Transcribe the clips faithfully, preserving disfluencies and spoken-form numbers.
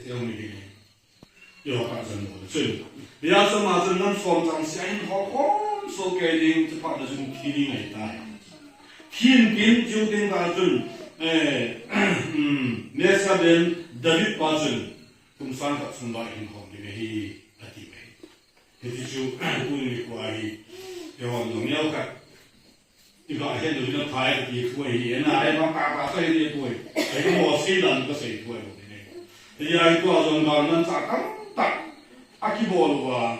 Sel mi ding. Yo ka jan mo chun. Ya sa ma chun nam som chang sia in ho khom so ke ding chu pa da jung thi ni ngai tai. Thin tin chu ding ka chun. Eh, hmm, ne sa den David pa chun. Kum sang ka chun ba in hom ding hi ati mai. Hiti chu tuni nikho hi. Yo no neo ka. Iga henu na phai ti thu ahi, ena ai ma ka ka sai ni poi. Ai mo si dan ka sai poi. Ai ai tua jong ga nan cha tam tak. Aki bol wa.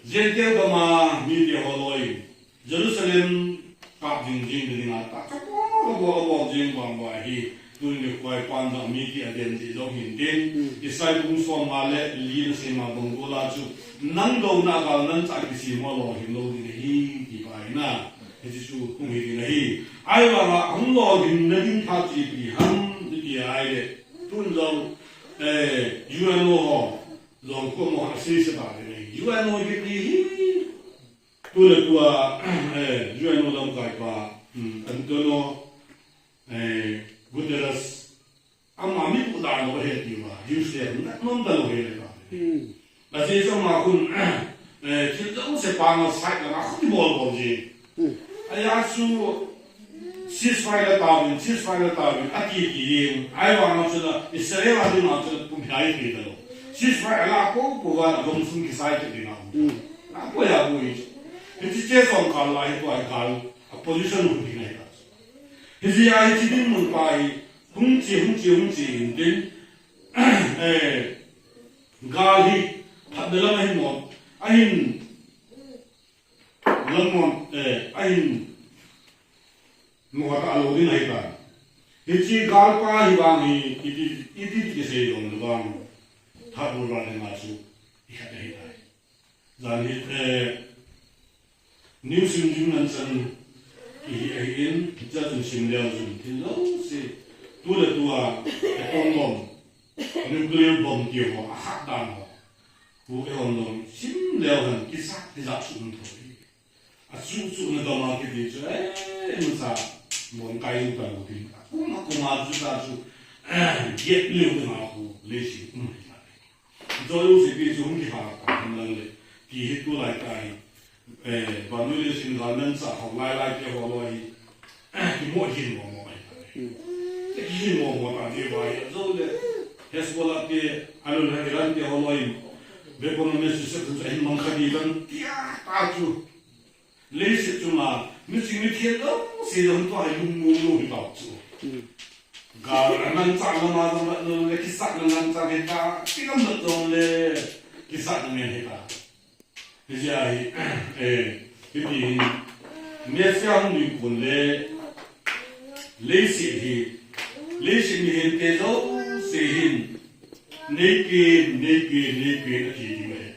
Gentile gam a mite holoi. Jerusalem kap jing jing ding a ta. Ka bol bol bol jing bang wa hi. Tuni nikho a pan jong mite aden ji jong hin tin. Isai bung som nga le li na sei ma bang go la chu. Nang do na ga nan cha ki si mo lo hin lo ding hi ti pa hi na. Hiti chu hung hi ding ahi. Ahivanga hung lolhinna ding phat chu ipi ham, ipi ahi le. Tun jong, eh, U N O ho, jong ko mo ha sei sei ba ding ahi. U N O hi ipi hi. Tu le tua, eh, U N O lamkai pa, hmm, Antonio, eh, Guterres, Ama mi pu dan lo he ti va, useless, na nom ta lo he le ta. Hmm. Ajeh chu ama khun, eh, thil jouse panga side langa khut bol bol ji. Hmm. Ahi a chu ceasefire ta vin, ceasefire ta vin, ati ti jeng. Ahivanga chu la, Israel a dinga chu la, pum hi ai ti ta lo. Ceasefire la ko, ko va, lom sung kisai ti ding a. Hmm. A ko ya ko i. Hiti che song kal la, hi ko ai kal, a position hu ding ai ta. Hijeh a hiche dinmun pa hi, hung che, hung che, hung che in tin, eh, gal hi, phatna lam ahin mo, ahin, lam mo, eh, ahin, mo ta lo ding ahi ta. Hiche gal pa hi vang hi, iti, iti, iti sei dong vang, tha bu ra le ma chu, i khat ahi ta. Jan hi, eh, New Sim Jing Nan Chan kihi ahin, cha chun sim leo chun, thil jouse, tu le tua, atom bomb, nuclear bomb ti ho, a khat dan ho. Hu e hon lom, sim leo han, kisa, kisa chu um tho. A chu chu na dom a kiti chu, eh, nu sa, mon kai lu ka lu tin. Kuma, kuma chu sa chu, eh, get leo na hu, le si, um. Jouse pi chu hung kihal ta, hung lang le. Ti hi tulai ta hi. Eh, vannoi leiset gal nan cha ho lai lai te ho loi hi. Eh, kimo hin mo mo ai ta. Hmm. Te kihin mo mo ta de vai. Jou le. Hezbollah te, anu le Iran te ho loi. Be kono me su se kun sa hin mang kha di dan. Tia ta chu. Leiset chunga, miching mithian jouse jong tua hi lungmong lou hi tao chu. Hmm. Gal a ngancha lama jong la, le kisa na ngancha hita, kigam na jong le kisa na ngen hita. Hijeh a hi, eh, hiti hin, Messi a hung ding kon le, leiset hi, leiset mihem te jouse hin, neipen, neipen, neipen ati ding ahi.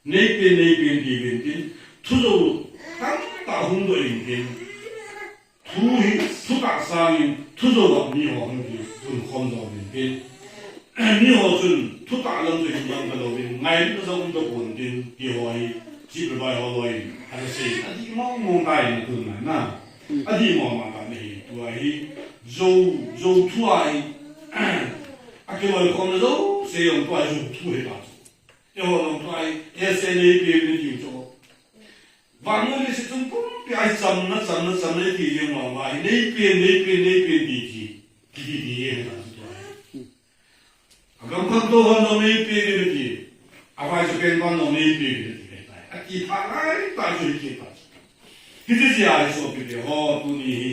Neipen, neipen, ti uvin tin, thujou tamtah hung doh in tin, thu hi, thutah sangin, thujou a mi ho hung kitunkhom doh uvin tin, mi ho chun, thutah lam chu hin lam ka louvin, ngailutna jong um tapon tin, ti ho hi, chih le vai ho louvin, asei, adih mong mong tai na tun na, na. Adih mong mong tai na hi, tua hi, jou, jou thu a hi, akiloikhomna jouse jong tua hi jou thu hi ta. Eiho jong tua hi, S N A P F ni tiu chu. Vannoi leiset chung pumpi a hi chamna, chamna, chamna ti jeng vang uva hi, neipen, neipen, neipen ti ti. Ti ti ti jeng ta chu tua hi. Agam khangtou hon jong neipen ni ti. Avaichapen hon jong neipen ni ti. Ati phat lai ta chu hi ti ta. Hiti jeh a hi sopite ho tuni hi.